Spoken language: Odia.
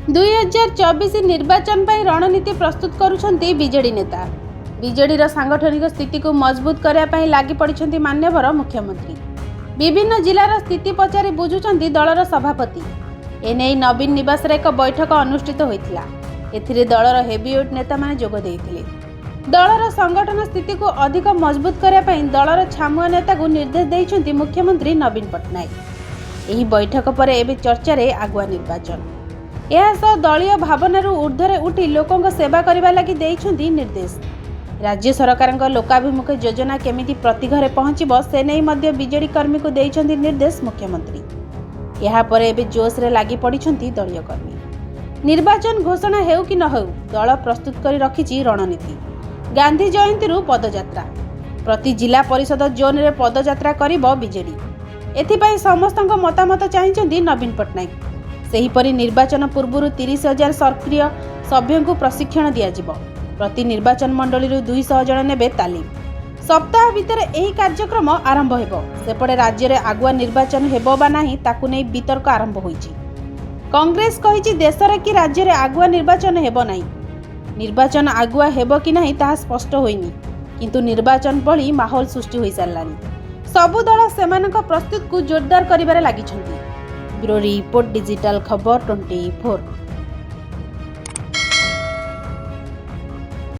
2024 ନିର୍ବାଚନ ପାଇଁ ରଣନୀତି ପ୍ରସ୍ତୁତ କରୁଛନ୍ତି ବିଜେଡି ନେତା। ବିଜେଡିର ସାଂଗଠନିକ ସ୍ଥିତିକୁ ମଜବୁତ କରିବା ପାଇଁ ଲାଗି ପଡ଼ିଛନ୍ତି ମାନ୍ୟବର ମୁଖ୍ୟମନ୍ତ୍ରୀ। ବିଭିନ୍ନ ଜିଲ୍ଲାର ସ୍ଥିତି ପଚାରି ବୁଝୁଛନ୍ତି ଦଳର ସଭାପତି। ଏନେଇ ନବୀନ ନିବାସରେ ଏକ ବୈଠକ ଅନୁଷ୍ଠିତ ହୋଇଥିଲା। ଏଥିରେ ଦଳର ହେଭିୱେଟ୍ ନେତାମାନେ ଯୋଗ ଦେଇଥିଲେ। ଦଳର ସଂଗଠନ ସ୍ଥିତିକୁ ଅଧିକ ମଜବୁତ କରିବା ପାଇଁ ଦଳର ଛାମୁଆ ନେତାକୁ ନିର୍ଦ୍ଦେଶ ଦେଇଛନ୍ତି ମୁଖ୍ୟମନ୍ତ୍ରୀ ନବୀନ ପଟ୍ଟନାୟକ। ଏହି ବୈଠକ ପରେ ଏବେ ଚର୍ଚ୍ଚାରେ ଆଗୁଆ ନିର୍ବାଚନ। ଏହା ସହ ଦଳୀୟ ଭାବନାରୁ ଉର୍ଦ୍ଧ୍ୱରେ ଉଠି ଲୋକଙ୍କ ସେବା କରିବା ଲାଗି ଦେଇଛନ୍ତି ନିର୍ଦ୍ଦେଶ। ରାଜ୍ୟ ସରକାରଙ୍କ ଲୋକାଭିମୁଖୀ ଯୋଜନା କେମିତି ପ୍ରତି ଘରେ ପହଞ୍ଚିବ, ସେ ନେଇ ମଧ୍ୟ ବିଜେଡି କର୍ମୀଙ୍କୁ ଦେଇଛନ୍ତି ନିର୍ଦ୍ଦେଶ ମୁଖ୍ୟମନ୍ତ୍ରୀ। ଏହାପରେ ଏବେ ଜୋସ୍ରେ ଲାଗି ପଡ଼ିଛନ୍ତି ଦଳୀୟ କର୍ମୀ। ନିର୍ବାଚନ ଘୋଷଣା ହେଉ କି ନ ହେଉ, ଦଳ ପ୍ରସ୍ତୁତ କରି ରଖିଛି ରଣନୀତି। ଗାନ୍ଧୀ ଜୟନ୍ତୀରୁ ପଦଯାତ୍ରା। ପ୍ରତି ଜିଲ୍ଲା ପରିଷଦ ଜୋନ୍ରେ ପଦଯାତ୍ରା କରିବ ବିଜେଡି। ଏଥିପାଇଁ ସମସ୍ତଙ୍କ ମତାମତ ଚାହିଁଛନ୍ତି ନବୀନ ପଟ୍ଟନାୟକ। ସେହିପରି ନିର୍ବାଚନ ପୂର୍ବରୁ 30,000 ସକ୍ରିୟ ସଭ୍ୟଙ୍କୁ ପ୍ରଶିକ୍ଷଣ ଦିଆଯିବ। ପ୍ରତି ନିର୍ବାଚନ ମଣ୍ଡଳୀରୁ 200 ଜଣ ନେବେ ତାଲିମ। ସପ୍ତାହ ଭିତରେ ଏହି କାର୍ଯ୍ୟକ୍ରମ ଆରମ୍ଭ ହେବ। ସେପଟେ ରାଜ୍ୟରେ ଆଗୁଆ ନିର୍ବାଚନ ହେବ ବା ନାହିଁ, ତାକୁ ନେଇ ବିତର୍କ ଆରମ୍ଭ ହୋଇଛି। କଂଗ୍ରେସ କହିଛି, ଦେଶରେ କି ରାଜ୍ୟରେ ଆଗୁଆ ନିର୍ବାଚନ ହେବ ନାହିଁ। ନିର୍ବାଚନ ଆଗୁଆ ହେବ କି ନାହିଁ, ତାହା ସ୍ପଷ୍ଟ ହୋଇନି। କିନ୍ତୁ ନିର୍ବାଚନ ଭଳି ମାହୋଲ ସୃଷ୍ଟି ହୋଇସାରିଲାଣି। ସବୁ ଦଳ ସେମାନଙ୍କ ପ୍ରସ୍ତୁତିକୁ ଜୋରଦାର କରିବାରେ ଲାଗିଛନ୍ତି। ବ୍ୟୁରୋ ରିପୋର୍ଟ, ଡିଜିଟାଲ ଖବର 24।